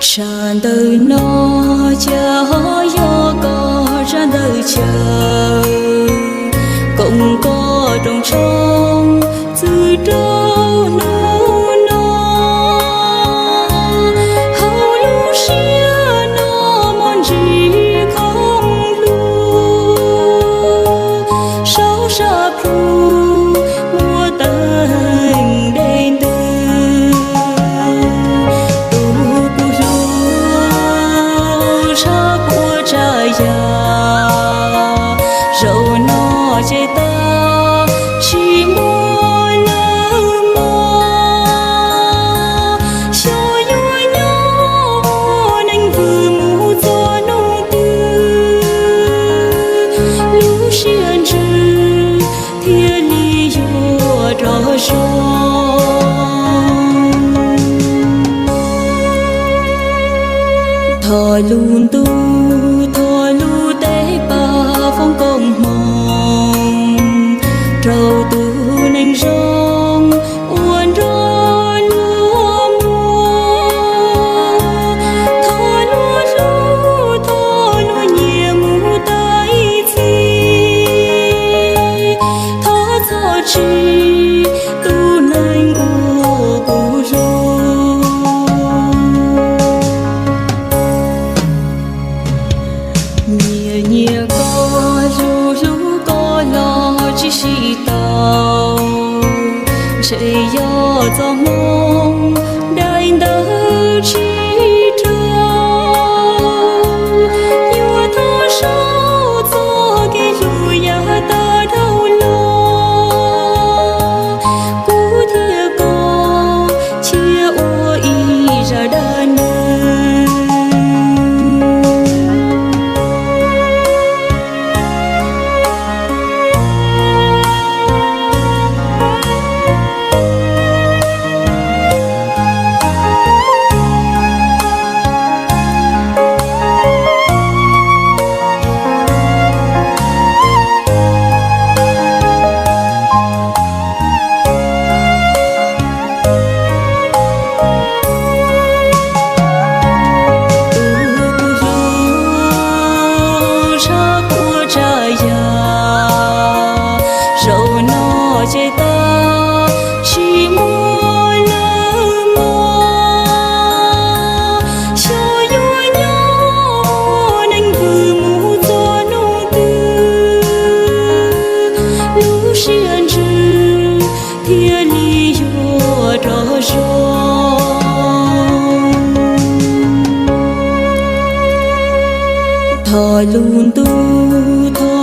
Sab ntawm no cas ho yog koj sab ntawm chaw, koom koj rooj tshoob txwv rau hnub no. Hauv lub siab no muaj ntsis khoom hlub, saub sab plhu muaj teeb dej ntws. Tus kuv hlub sab puab tsav yam, zaum no ces tag tsis muaj lawm mog. Xyov yuav nyob ua neeg vwm mus txog hnub twg, lub siab ntsws thiaj li yuav rov zoo. Thov lub ntuj thov lub teb pab foom koob hmoov rau tus neeg zoo uas nrog luag mus. Thov luag hlub thov luag nyiam mus tag ib txhis, thov txhob tsim tus neeg uas kuv hlub. Nyiam nyiam koj hlub hlub koj los tsis sib tau, ntshe yog txoj hmoo daim ntawv tsis raug. Yuav thov saib txoj kev hlub yav tag dhau los, kuv thiab koj cia ua ib zaj dab neeg. Tus kuv hlub sab puab tsav yam, zaum no ces tag tsis muaj lawm mog. Xyov yuav nyob ua neeg vwm mus txog hnub twg, lub siab ntsws thiaj li yuav rov zoo. Thov lub ntuj thov